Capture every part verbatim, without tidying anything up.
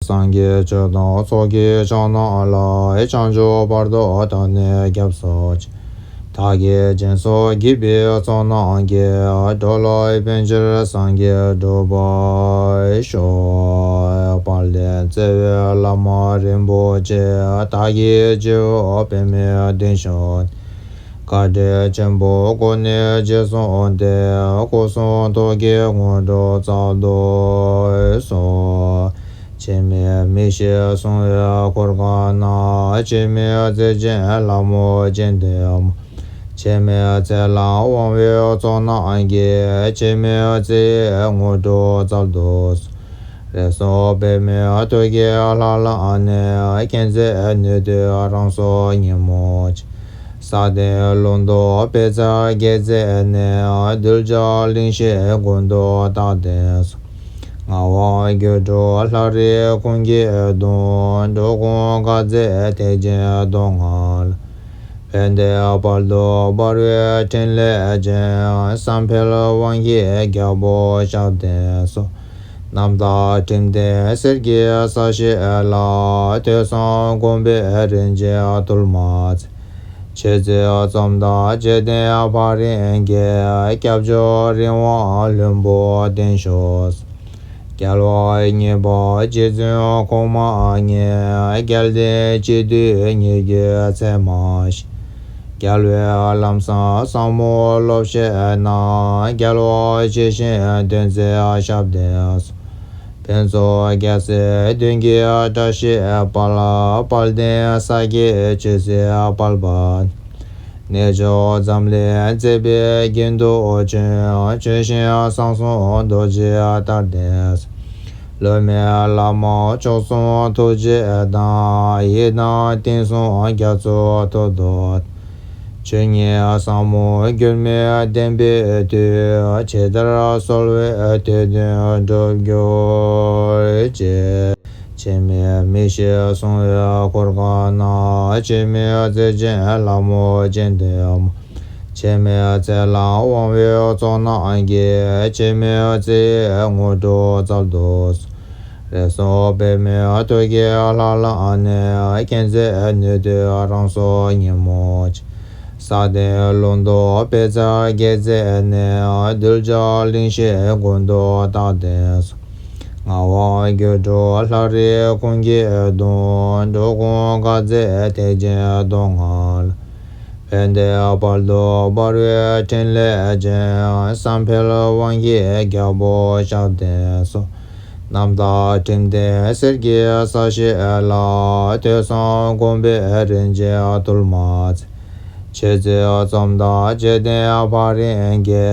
སངས་རྒྱས་ཆོས་དང་ཚོགས་ཀྱི་མཆོག་རྣམས་ལ། བྱང་ཆུབ་བར་དུ་བདག་ནི་སྐྱབས་སུ་མཆི། བདག་གིས་སྦྱིན་སོགས་བགྱིས་པའི་ཚོགས་རྣམས་ཀྱིས། འགྲོ་ལ་ཕན་ཕྱིར་སངས་རྒྱས་འགྲུབ་པར་ཤོག། དཔལ་ལྡན་བརྩེ་བའི་བླ་མ་རིན་པོ་ཆེ། བདག་གི་སྤྱི་བོར་པདྨའི་མདུན་བཞུགས། བཀའ་དྲིན་ཆེན་པོ་ཀུན་ནས་རྗེས་བཟུང་སྟེ། སྐུ་གསུང་ཐུགས་ཀྱི་དངོས་གྲུབ་སྩལ་དུ་གསོལ། འཆི་མེད་མི་ཤིགས་སྲུང་བའི་གུར་དཀར་ན། འཆི་མེད་བརྩེ་ཆེན་ལྷ་མོ་སྤྱན་སྡེ་མ། འཆི་མེད་ཚེ་ལ་དབང་བའི་ཚོགས་རྣམས་ཀྱིས། འཆི་མེད་བརྩེ་ཡི་དངོས་གྲུབ་སྩལ་དུ་གསོལ། རིགས་གསུམ་པདྨའི་ཐུགས་ཀྱི་ལྷ་ལ་ནི། མཁྱེན་བརྩེ་ནུས་མཐུ་རང་སོར་ཉིན་མོ་ཕྱེ། ས་སྟེང་ལུང་རྟོགས་པའི་ཚལ་གྱི་རྩེ་ནས། གདུལ་བྱ་གླིང་བཞི་ཀུན་ཏུ་བདག་བསྟན་སོགས། ངག་དབང་སྒྱུ་འཕྲུལ་ལྷ་རིས་ཀུན་གྱི་གདུང་། འགྲོ་ཀུན་དགའ་མཛད་ཐེག་ཆེན་མདོ་སྔགས་ལ། ཕན་བདེའི་དཔལ་དུ་འབར་བའི་ཕྲིན་ལས་ཅན། བསམ་འཕེལ་དབང་གི་རྒྱལ་པོ་ཞབས་བརྟན་སོགས། རྣམ་དག་ཁྲིམས་ལྡན་གསེར་གྱི་ས་གཞི་ལ། ཐོས་བསམ་སྒོམ་པའི་རིན་ཆེན་དུར་མ་ཚན། མཆོད་རྫས་ཙམ་དང་བཅས་ལྡན་ཕ་རོལ་གྱི། སྐྱབས་མཆོག་རིན་དབང་ལྷུན་པོ་ལྡན་ཤོག། རྒྱལ་བ་གཉིས་པ་རྗེ་བཙུན་གོང་མ་ཉིད། རྒྱལ་བསྟན་སྤྱི་འདུས་ཉིད་ཀྱི་མཚན་མ་ཞིག། རྒྱལ་བའི་ལམ་བཟང་ཟབ་མོ་སློབ་བྱེད་ན། རྒྱལ་བ་ཇི་བཞིན་དོན་མཛད་ཞབས་བརྟན་སོགས། ཕུན་ཚོགས་རྒྱལ་སྲས་བདུན་གྱི་བཀྲ་ཤིས་དཔལ། དཔལ་ལྡན་ས་སྐྱའི་ཆོས་སྲིད་དཔལ་འབར། གནས་མཆོག་འཛམ་གླིང་མཛེས་པའི་དགེ་འདུན་ཆོས། ཆོས་བཞིན་གསང་གསུམ་རྡོ་རྗེ་ལྟར་ལྡན། སློབ་མའི་བླ་མ་མཆོག་གསུམ་ཐུགས་རྗེ་དང་། ཡི་དམ་དེང་གསུམ་རྒྱ་མཚོ་ཐོག་ཏུ། ཆོས་ཉིད་ཟབ་མོ་འགྱུར་མེད་བདེན་པའི་མཐུས། ཇི་ལྟར་གསོལ་བའི་དེ་དོན་འགྲུབ་གྱུར་ཅིག། འཆི་མེད་མི་ཤིགས་སྲུང་བའི་གུར་དཀར་ན། འཆི་མེད་བརྩེ་ཆེན་ལྷ་མོ་སྤྱན་ལྡན་མ། འཆི་མེད་ཚེ་ལ་དབང་བའི་ཚོགས་རྣམས་ཀྱིས། འཆི་མེད་བརྩེ་ཡི་དངོས་གྲུབ་སྩལ་དུ་གསོལ། རིགས་གསུམ་པདྨའི་ཐུགས་ཀྱི་ལྷ་ལ་ནི། མཁྱེན་བརྩེ་ནུས་མཐུ་རང་སོར་ཉིན་མོ་ཕྱེ། ས་སྟེང་ལུང་རྟོགས་པའི་ཚལ་གྱི་རྩེ་ནས། གདུལ་བྱ་གླིང་བཞི་ཀུན་ཏུ་བདག་བསྟན་སོགས། ངག་དབང་སྒྱུ་འཕྲུལ་ལྷ་རིས་ཀུན་གྱི་གདུང་། འགྲོ་ཀུན་དགའ་མཛད་ཐེག་ཆེན་མདོ་སྔགས་ལ། ཕན་བདེའི་དཔལ་དུ་འབར་བའི་ཕྲིན་ལས་ཅན། བསམ་འཕེལ་དབང་གི་རྒྱལ་པོ་ཞབས་བརྟན་སོགས། རྣམ་དག་ཁྲིམས་ལྡན་གསེར་གྱི་ས་གཞི་ལ། ཐོས་བསམ་སྒོམ་པའི་རིན་ཆེན་དུར་མ་ཚན། མཆོད་རྫས་ཙམ་དང་བཅས་ལྡན་ཕ་རོལ་གྱི།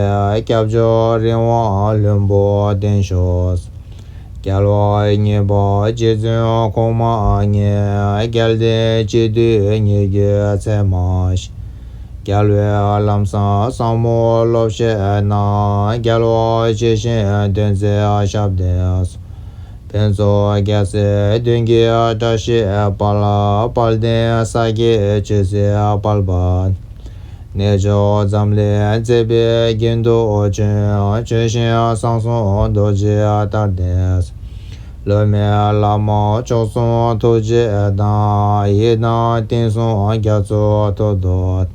སྐྱབས་མཆོག་རིན་དབང་ལྷུན་པོ་ལྡན་ཤོག། རྒྱལ་བ་གཉིས་པ་རྗེ་བཙུན་གོང་མ་ཉིད། རྒྱལ་བསྟན་སྤྱི་འདུས་ཉིད་ཀྱི་མཚན་མ་ཞིག། རྒྱལ་བའི་ལམ་བཟང་ཟབ་མོ་སློབ་བྱེད་ན། རྒྱལ་བ་ཇི་བཞིན་དོན་མཛད་ཞབས་བརྟན་སོགས། ཕུན་ཚོགས་རྒྱལ་སྲས་བདུན་གྱི་བཀྲ་ཤིས་དཔལ། དཔལ་ལྡན་ས་སྐྱའི་ཆོས་སྲིད་དཔལ་འབར། གནས་མཆོག་འཛམ་གླིང་མཛེས་པའི་དགེ་འདུན་ཆོས། ཆོས་བཞིན་གསང་གསུམ་རྡོ་རྗེ་ལྟར་ལྡན། སློབ་མའི་བླ་མ་མཆོག་གསུམ་ཐུགས་རྗེ་དང་། ཡི་དམ་དེང་གསུམ་རྒྱ་མཚོ་ཐོག་ཏུ།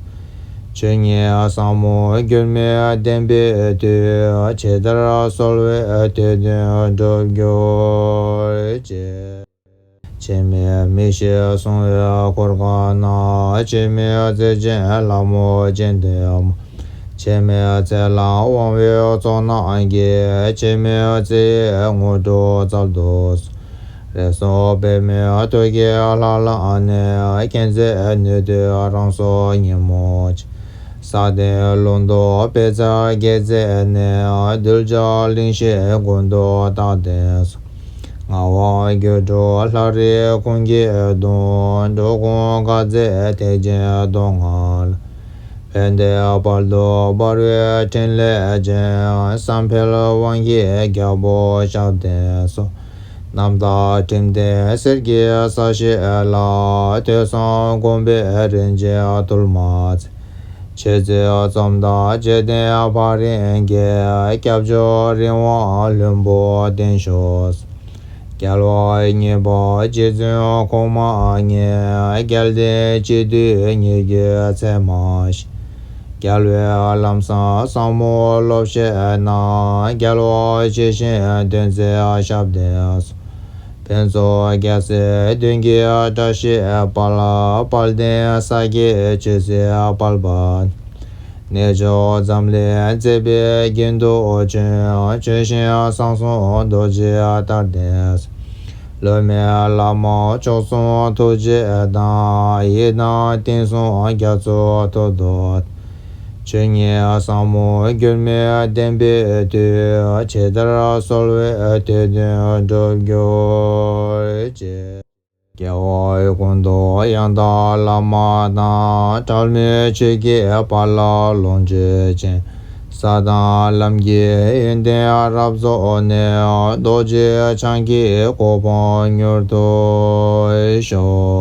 ཆོས་ཉིད་ཟབ་མོ་འགྱུར་མེད་བདེན་པའི་མཐུས། ཇི་ལྟར་གསོལ་བའི་དེ་དོན་འགྲུབ་གྱུར་ཅིག། འཆི་མེད་མི་ཤིགས་སྲུང་བའི་གུར་དཀར་ན། འཆི་མེད་བརྩེ་ཆེན་ལྷ་མོ་སྤྱན་ལྡན་མ། འཆི་མེད་ཚེ་ལ་དབང་བའི་ཚོགས་རྣམས་ཀྱིས། འཆི་མེད་བརྩེ་ཡི་དངོས་གྲུབ་སྩལ་དུ་གསོལ། རིགས་གསུམ་པདྨའི་ཐུགས་ཀྱི་ལྷ་ལ་ནི། མཁྱེན་བརྩེ་ནུས་མཐུ་རང་སོར་ཉིན་མོ་ཕྱེ། ས་སྟེང་ལུང་རྟོགས་པའི་ཚལ་གྱི་རྩེ་ནས། གདུལ་བྱ་གླིང་བཞི་ཀུན་ཏུ་བདག་བསྟན་སོགས། ངག་དབང་སྒྱུ་འཕྲུལ་ལྷ་རིས་ཀུན་གྱི་གདུང་། འགྲོ་ཀུན་དགའ་མཛད་ཐེག་ཆེན་མདོ་སྔགས་ལ། ཕན་བདེའི་དཔལ་དུ་འབར་བའི་ཕྲིན་ལས་ཅན། བསམ་འཕེལ་དབང་གི་རྒྱལ་པོ་ཞབས་བརྟན་སོགས། རྣམ་དག་ཁྲིམས་ལྡན་གསེར་གྱི་ས་གཞི་ལ། ཐོས་བསམ་སྒོམ་པའི་རིན་ཆེན་དུར་མ་ཚན། མཆོད་རྫས་ཙམ་དང་བཅས་ལྡན་ཕ་རོལ་གྱི། སྐྱབས་མཆོག་རིན་དབང་ལྷུན་པོ་ལྡན་ཤོག། རྒྱལ་བ་གཉིས་པ་རྗེ་བཙུན་གོང་མ་ལྔས། རྒྱལ་བསྟན་སྤྱི་འཐུས་ཉིད་ཀྱི་མཚན་མ་བཞེས། རྒྱལ་བའི་ལམ་བཟང་ཟབ་མོ་སློབ་བཤད་གནང་། རྒྱལ་བ་ཇི་བཞིན་དོན་མཛད་ཞབས་བརྟན་སོགས། ཕུན་ཚོགས་རྒྱལ་སྲས་མདུན་གྱི་བཀྲ་ཤིས་དཔལ། དཔལ་ལྡན་ས་སྐྱའི་ཆོས་སྲིད་དཔལ་འབར། གནས་མཆོག་འཛམ་གླིང་མཛེས་པའི་དགེ་འདུན་ཆོས། ཆོས་བཞིན་གསང་གསུམ་རྡོ་རྗེ་ལྟར་ལྡན། སློབ་མའི་བླ་མ་མཆོག་གསུམ་ཐུགས་རྗེ་དང་། ཡི་དམ་དེང་གསུམ་རྒྱ་མཚོ་ཐོག་ཏུ། ཆོས་ཉིད་ཟབ་མོ་འགྱུར་མེད་བདེན་པའི་མཐུས། ཇི་ལྟར་གསོལ་བའི་དོན་བདུན་འགྲུབ་གྱུར་ཅིག། སྐྱེ་བ་ཀུན་ཏུ་ཡང་དག་བླ་མ་དང་། གྲངས་མེད་ཆོས་ཀྱི་དཔལ་ལ་ལོངས་སྤྱོད་ཅིང་། ས་དང་ལམ་གྱི་ཡོན་ཏན་རབ་རྫོགས་ནས། རྡོ་རྗེ་འཆང་གི་གོ་འཕང་མྱུར་དུ་ཤོག།